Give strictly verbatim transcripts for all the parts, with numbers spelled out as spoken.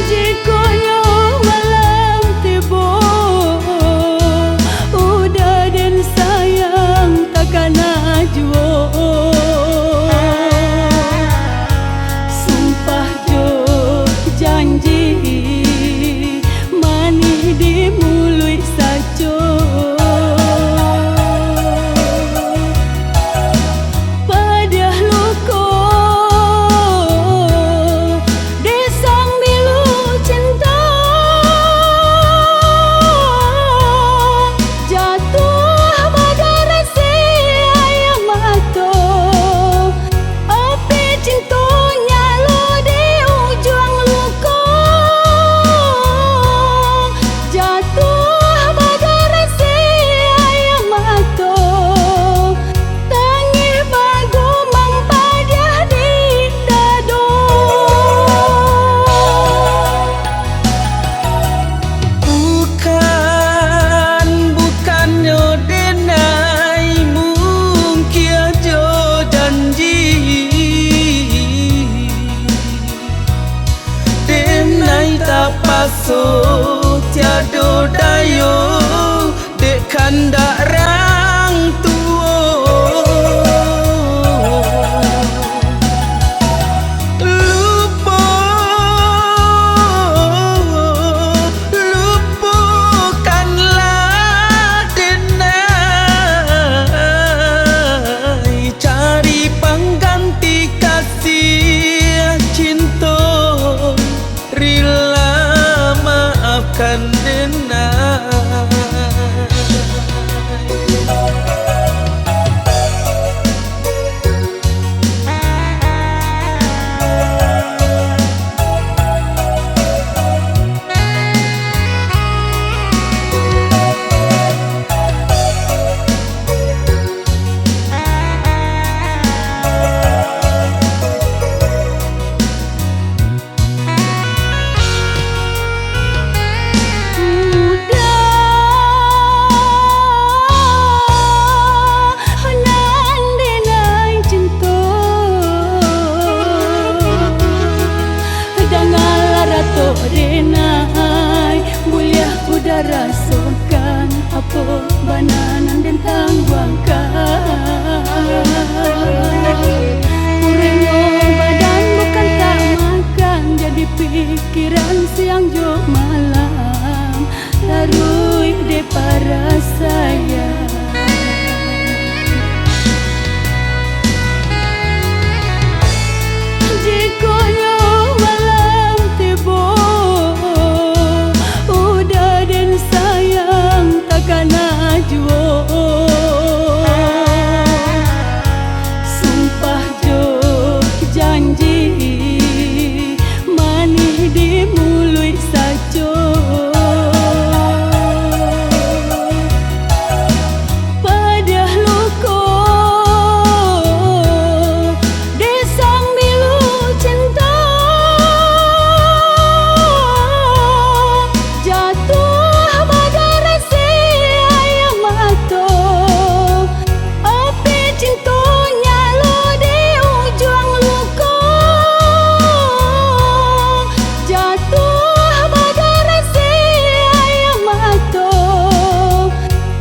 Jikok nyo malam tibo, uda den sayang takana juo. Sumpah jo janji, manih di muluik sajo. Padiah luko di sambilu cinto, jatuah badarasi aia mato. Api cinto nyalo di ujuang luko, jatuah badarasi aia mato. Tangih bagumang padiah di dado. Bukan, bukannyo denai mungkia jo janji. Denai tapaso tiado dayo, dek kandak rang tuo. Lupo, lupokanlah denai, cari pangganti kasih cinto. Rila maafkan denai. Udah, nan denai cinto. Dangalah ratok denai, buliah udah rasokan. Apo bana nan den tangguangkan? Kurengo badan bukan tak makan, jadi pikiran siang jo malam, taruih dek parasaian. Jikok nyo malam tibo, udah den sayang takana juo. Sumpah jo janji, manih di muluik sajo. Padiah luko di sambilu cinto, jatuah badarasi aia mato. Api cinto nyalo di ujuang luko, jatuah badarasi aia mato.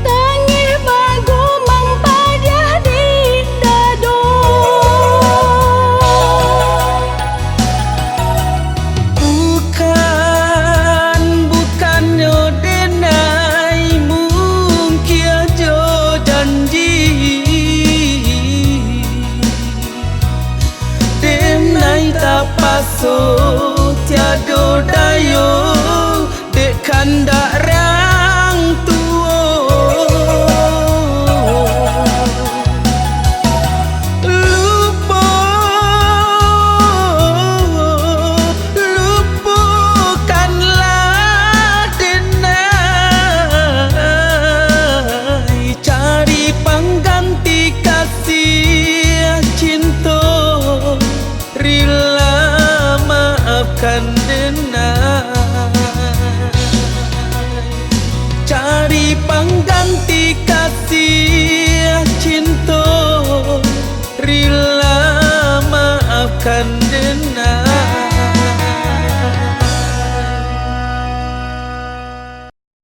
Tangih bagumang padiah di dado. Bukan, bukannyo denai mungkia jo janji. Denai tapaso tiado dayo, dek kandak rang tuo. Lupo, lupokanlah denai, cari pangganti kasih cinto. Rila maafkan denai. Dena